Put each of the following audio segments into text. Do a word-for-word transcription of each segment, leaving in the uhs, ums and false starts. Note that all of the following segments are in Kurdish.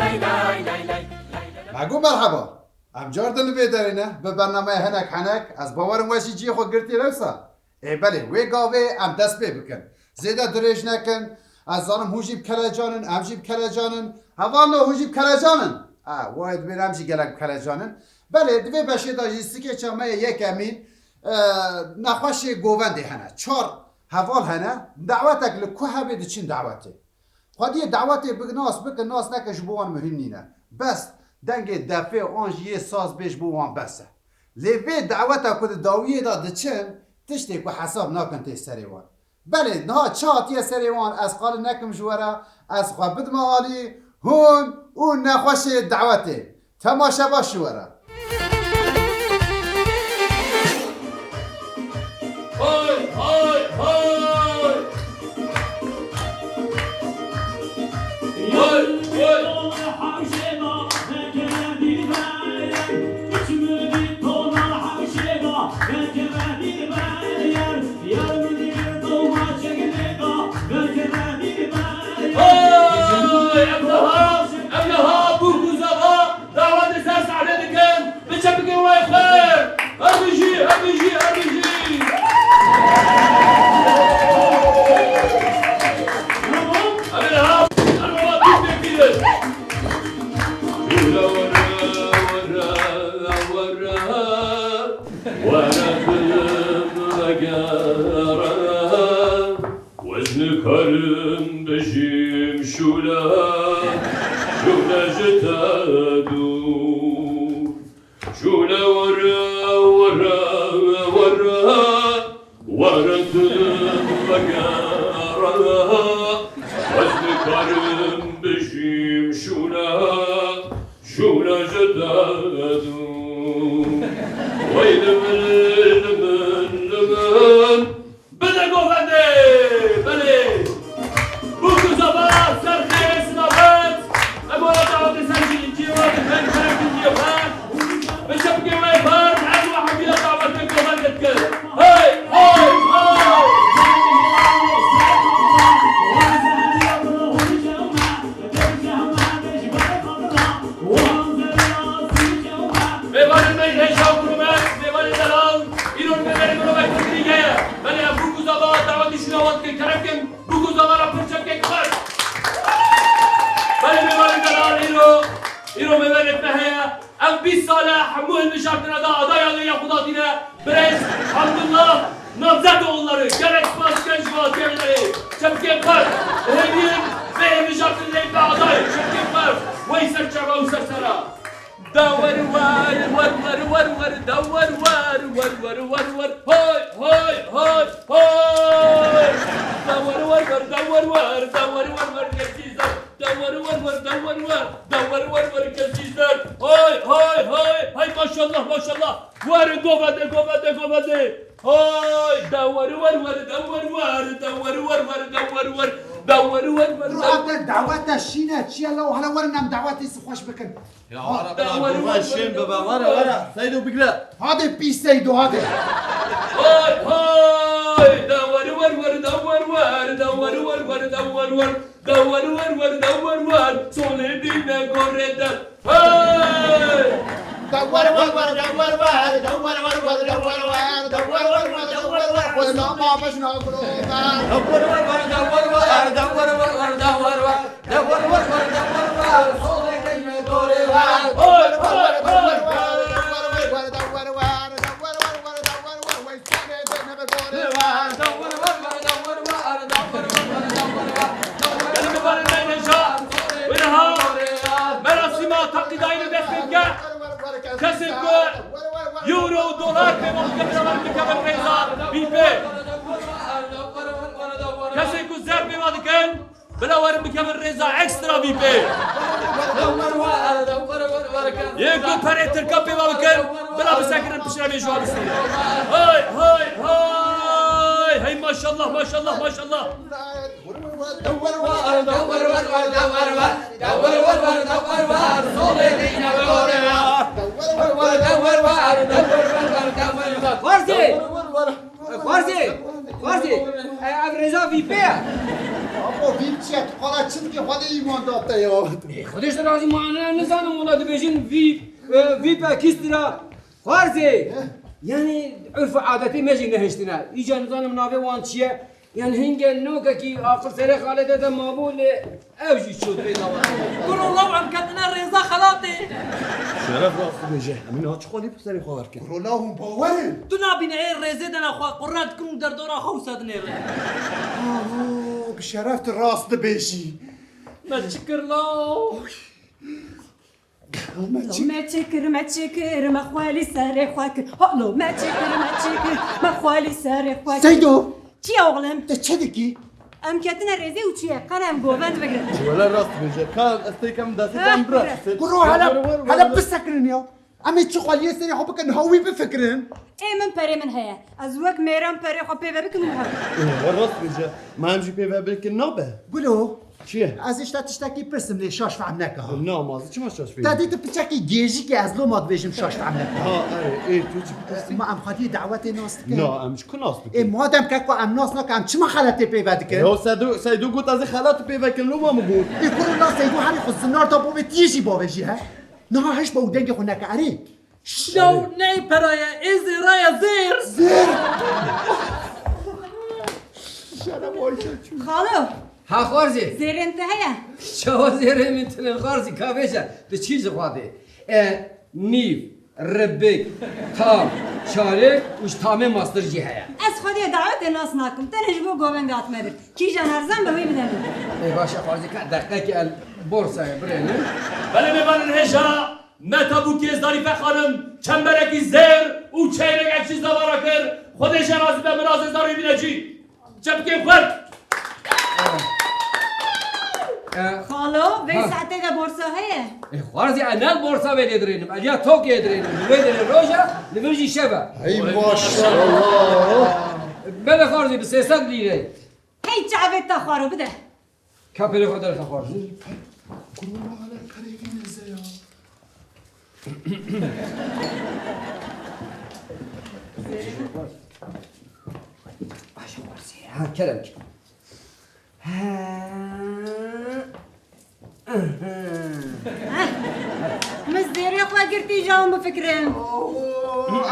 Me got merheba. Em car din li vê derê ne, bi bernameya hinek henek, ez bawerim we jî cihê xwe girtî lewsa. Ê belê, wê gavê em dest pê bikin. Zêde dirêj nekin. Ez zanim hûn jî bi kelecan in, em jî bi kelecan in. Hevalno, hûn jî bi kelecan in. Ha, wayê divê em jî gelek bi kelecan in. Belê, di vê beşê de jî skeça me yê yekemîn, e, nexweşê govendê hene. Çar heval hene. Dawetek li ku hebê diçin dawetê. Xwediyê dawetê bi nas bikin, nas nekin, ji bo wan muhîm nîne. Bes dengê defê an jî yê saz bê ji bo wan bes e. Lê vê daweta ku di dawiyê de diçin, tiştê ku hesab nakin tê serê wan. Belê, niha çi hatiye serê wan, ez qalin nekim ji we re, ez xwe bidime alî, hûn û nexweşê dawetê. Temaşe baş ji we re. Hay, hay, hay! Hay, hay! Hay, em niha, em niha bûk û zava dawetê ser sahnê dikin, bi çepikê wê xêr. Her bijî, her bijî, her bijî. Em ê niha, em ê niha bûk têkî din. Were, were, were, were, were dilim vegere. Ez nikarim bijîm şûle, şûle ji te dûr. Şûle were, were, were, were dilim vegere. Ez nikarim bijîm şûle, şûle ji te dûr. Wey li min, li min, li min. Bide govendê! Belê! Bûk û zava ser xêrê silavet! Em were dawetê ser jî cihê we dikin, kerem dikin cihê xwe. Bi çepikê wê ber, em we hemî re dawetê govendê dikin. Hey, hey, hey! Mêvanên me yên hêja û hurmet, mêvanên delal, îro li mêvanê mirovek Tirkî heye. Belê, em bûk û zava dawetê şûna wan dikin. Kerem bikin, bûk û zava re pir çepkek xweş. Belê, mêvanên delal, îro, îro mêvanê me heye. Ev bîst sal e hemû hilbijartina da adaya li ya xwe datîne. Birêz Abdullah Namzetoğulları, gelek spas dikin ji bo hatiye vê derê. Çepikê xweş, hêviyên vê hilbijartinê bide adayê. Çepikê xweş, wey ser çava û ser sera. Da wer wer, wer wer wer wer, da wer wer wer wer wer wer. Hoy, hoy, hoy, hoy. Da wer wer wer, da wer wer, da wer wer wer, geçti zar. Da wer wer wer, da wer wer, da wer wer wer, kesî ser. Hay, hay, hay, hay, maşallah, maşallah. Werin govendê, govendê, govendê. Hay, da wer wer wer, da wer wer, da wer wer wer, da wer wer, da wer wer wer. Dur, ev de dawete şîne, çi ye law, hele werin em dawetê xweş bikin. Ya, were, da were, were, were, were, şên bibe, were, were. Seydo bigre. Hadi pîs Seydo, hadi. Hay, hay, da wer wer wer, da wer wer, da wer wer wer, da wer wer. Da wer wer wer, da wer wer, solê dîne gorê der. Hey! Da wer wer wer, da wer wer, da wer wer wer, da wer wer, da wer wer wer, da wer wer, wela ma bejna gulo ber. Da wer wer wer, da wer wer, da wer wer wer, da wer wer. Da wer wer wer, da wer wer, solê dîne gorê ber. Hey, hey, hey. Gelin mibarê me hêja, wê niha merasîma teqlîdayî li dest pê bike. Kesê ku euro û dolar pêva bike, bila werin bikevin rêza V I P. Kesê ku zer pêva dikin, bila werin bikevin rêza ekstra V I P. Yê ku perê tirka pêva bikin, bila bisekirin piştre bê ji wan bistînin. Hay, hay, hay! Hey maşallah, maşallah, maşallah! Xwarzê! Xwarzê! Xwarzê! Ev rêza V I P ye. O vîp çi ye? Tu qala çi dikî Xwedê îman da te ya? Ê, Xwedê ji te razî, ma ne nizanim wela dibêjin vîp, e, vîp ekîstira. Xwarzê. He? Yani urf û adetê me jî nehiştine. Îca nizanim navê wan çi ye? Yani hinge nokekî aqil serê xalê de de mabû lê ev jî çû divê dawa. Kuro law em ketine rêza xelatê. Şeref rast dibêje. Em ê niha çi xalî bi serê xwe werkin? Kuro law hûn bawer in. Tu nabîne ê rêzê de ne xwe qurre dikin û derdora xwe wisa dinêrin. Alo, bi şeref tu rast dibêjî. Me çi kir law? Me çi Me çi kir, me çi kir, me xwelî serê xwe kir. Halo, me çi kir, me çi kir, me xwelî serê xwe kir. Seydo! Çi ye oxlim? Te çi dikî? Em ketine rêzê û çi ye? Qere em govend bigrin. Wele rast bêje. Ka ez têkem destê Ha, te em bira. bira. Kuro hele, hele bisekirin ya. Em ê çi xweliyê serê xwe bikin, ha wî bifikirin. Ê min perê min heye. Ez wek mêran perê xwe pê ve bikim û hev. Ê, we rast bêje. Ma em jî pê ve bikin nabe. Gulo. Çi ye? Ez ji te tiştekî pirsim lê şaş fehm neke ha. Na, ma ez çima şaş fehm? Te dî tu piçekî gêjikî ez loma dibêjim şaş fehm neke. Ha, erê, ê, tu çi pirsî? Ma em xwediyê dawetê nas dikin. Na, em ji ku nas dikin? Ê, madem keko em nas nakin, em çima xeletê pê ve dikin? Ya Seydo, Seydo got ez ê xelat pê vekin, loma min got. Ê, kuro na Seydo herî xwe zinar da bavê tiyê jî bavê jî he. Niha hiş be û dengê xwe neke erê. Şaw ney peraye, ê zêraye zêr. Zêr. Şeref Ayşe çû. Xalo. Ha Xwarzî. Zêrên te heye? Çawa zêrên min tune Xwarzî, ka vêje, tu çi ji xwe dê? E, nîv, ribik, tam, çarêk û ji tamê mastir jî heye. Ez xwediyê dawetê nas nakim, tenê ji bo govend hatime vir. Kîjan erzan be wî bide min. Ê baş e Xwarzî, ka deqekê el borsayê birêne. Belê mêvanên hêja. Me tabûkê Zarîfe xanim çemberekî zêr û çeyrek ekşî zava rakir. Xwedê jê razî be, min razê zarî bîne cî. Çepikên xwe. E, Xalo, vê Ha. saetê de borsa heye? Ê, Xwarzî, e, ne li borsa vê lê dirênim, e, ya tokê dirênim. Li vê dirê roja, li vir jî şev e. Hey maşallah. Belê Xwarzî, bi sê sed lîreyê. Hey çavê te xwaro bide. Ka perê xwe derxe Xwarzî. Kurban hala perê vî neze ya. Baş Xwarzî. Ha, kerem ki. Ha. Heh. Min zêrê xwe girtî, ja hûn bifikirin. Oo,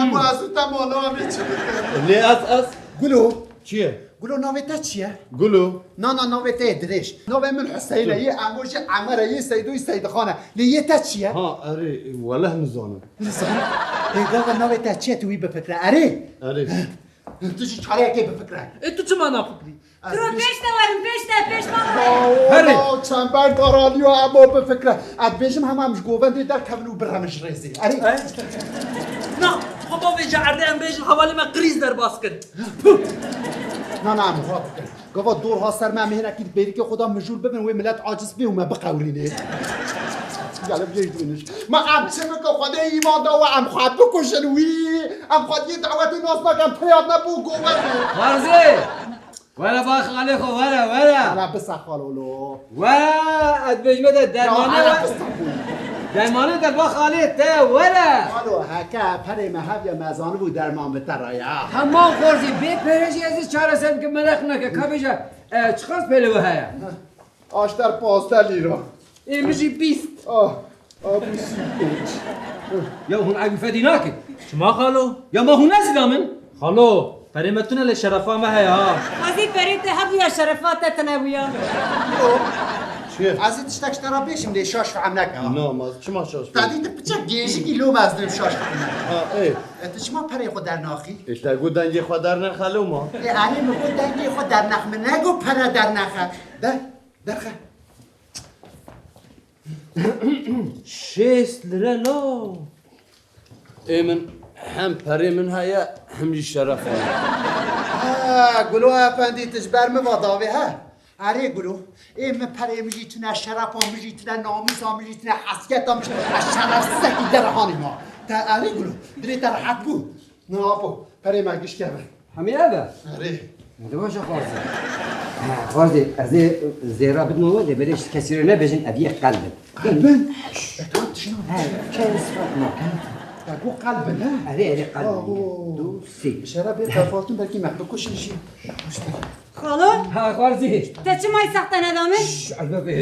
em ez û te mala em ê çi bikin? Lê ez, ez. Gulo. Çi ye? Gulo, navê te çi ye? Gulo. Na, na, navê te ye dirêj. Navê min Huseyîn e, Çi? yê Emo, jî Emer e, yê Seydo, yê Seydixan e. Lê yê te çi ye? Ha, erê, weleh nizanim. Nizanim? Ê, gava navê te çi ye, tu wî bifikire. Erê? Erê. Tu jî çareyekê bifikire. Ê, tu çima nafikirî? Ez Kuro bêj- pêş de werin, pêş de, pêş de. Herê. Bawo, çember daraliyo, Emo bifikire. Ez dibêjim hema em ji govendê derkevin û biremin ji rêzê. Erê. E? Na, xwe bavêje erdê em bêjin hevalê me qirîz derbas kin. Na, na, em xwe bikin. Gava dor ha ser me, em ê hinekî di bêrîkê xwe de mijûl bibin, wê milet aciz bê û me biqewirînê. Gel, bêj dibîniş. Ma em çi bikin, Xwedê îman da we, em xwe bikujin wî, em xwediyê dawetê nas nakin, peyat ne bo govendê. Xwarzê! Were ba xalê xwe, were, were. Ana bisa xalolo. Were, ez dibêjime de dermanê Ya, we. Ana bisa xalolo. Dermanê te ba xalê te, were. Xalo, heke perê me heviye me zanibû derman bi te re ya. Hema Xwarzî, bê perê jî ez ê çareser bikim, mereq neke. Ka bêje, e, çiqas pêlê we heye? Aşter pazdeh lîra. Ê, min jî bîst. Ah, ah, bu sî pênc. Ya hûn evî fedî nakin. Çima xalo? Ya ma hûn nezî da min? Xalo, perê me tune lê şerefa me heye ha. Xwezî perê te hebûya şerefa te tune bûya. Çi? Ez ê tiştek ji te re bêjim lê şaş fehm neke ha. Na, ma çima şaş fehm? Te dî tu piçek gêjikî lom ez dibim şaş fehm neke. Ha, ê. E, tu çima perê xwe dernaxî? Ê, te got dengê xwe dernexe loma. Ê, erê min got dengê xwe dernex, min negot pere dernexe. De. Derxe. Şêst lire lo. Ê min hem perê min heye, hem jî şeref min. Ha, Gulo Efendî, tu ji ber min va davê he? Erê Gulo, ê min perê min jî tune, şerefa min jî tune, namûsa min jî tune, hesiyeta min jî tune. Ez şerefsizekî dere hanî ma. Te erê Gulo, dilê te rehet bû. Na apo, perê me giş keve. Hemî ev e? Erê. Hadi baş e Xwarzê. Ha, Xwarzê, ez ê zêra bidim we, lê belê ji kesî re nebêjin, ev yê qelb in. Qelb in? E, tamam, tişna. He, kes fark nakin. Te got qelb in, he? Erê, erê, qelb in. Aho. Du, sê. Şera bê qefaltin belkî me bikuşin jî. Xalo, Ha, Xwarzî. Te çima î saxte neda min? Şş, eybe vê.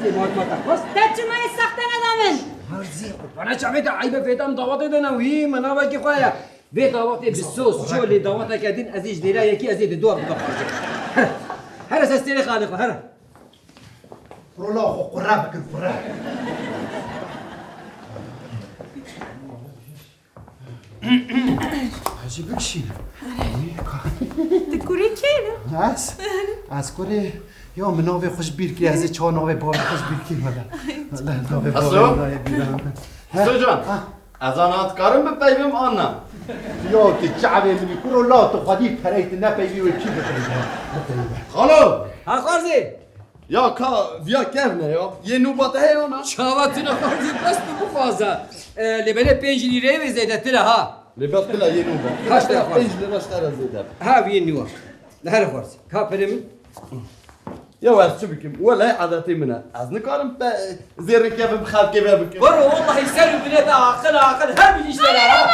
Vê ma ma te xwest. Te çima î saxte neda min? Xwarzî, bana çavê te eybe vê tam dawatê de ne wî, me navekî xwe ye. Vê dawatê bi sos, çolê dawateke din, ez ê ji lêra yekî, ez ê di dua bibe Xwarzî. Here sestêrê xalê xwe, here. Rola xwe qure bikin, qure. Hacî bikişîne. Tu kurê kê ne? Ez? Ez kurê, ya min navê xwe ji bîr kir, ez ê çawa navê bavê xwe ji bîr kir, wele. Wele navê bavê min nayê bîra min. Socan, ez ana dikarim bipeyvim an na? Ya tu çavê min î kuro la tu xwedî perey tu nepeyvî wê kî bipeyve? Bipeyve. Xalo! Ha, Xwarzî. Ya ka viya kevne ya. Yê nûba te heye na? Çava tu ne Xwarzî, bes tu bixwaze. E, lê belê pênc lîreyê wê zêdetir e ha. Lê bes bila yê nûba. Kaç lira Xwarzî? Pênc lira ji te re zêde. Ha, wî nû. Li her Xwarzî. Ka perê min? Ya ez çi bikim? Wele adetê min e. Ez nikarim pe zêrê kevim xelkê ve bikim. Baro, wallahî ser û binê te aqil, aqil, her bir işler ha.